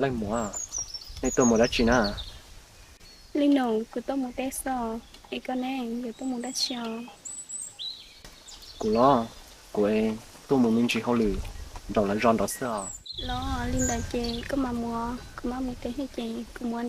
Leej muam, nej tuaj mus dab tsi na? Leej nus, kuv tuaj mus teb xwb, es koj ne, yuav tuaj mus dab tsi os? Kuv los, kuv es tuaj mus me ntsis hauj lwm nraum lawv zos nraud xwb os. Los li ntawd ces koj mam mus, kuv mam mus teb thiab ces kuv mus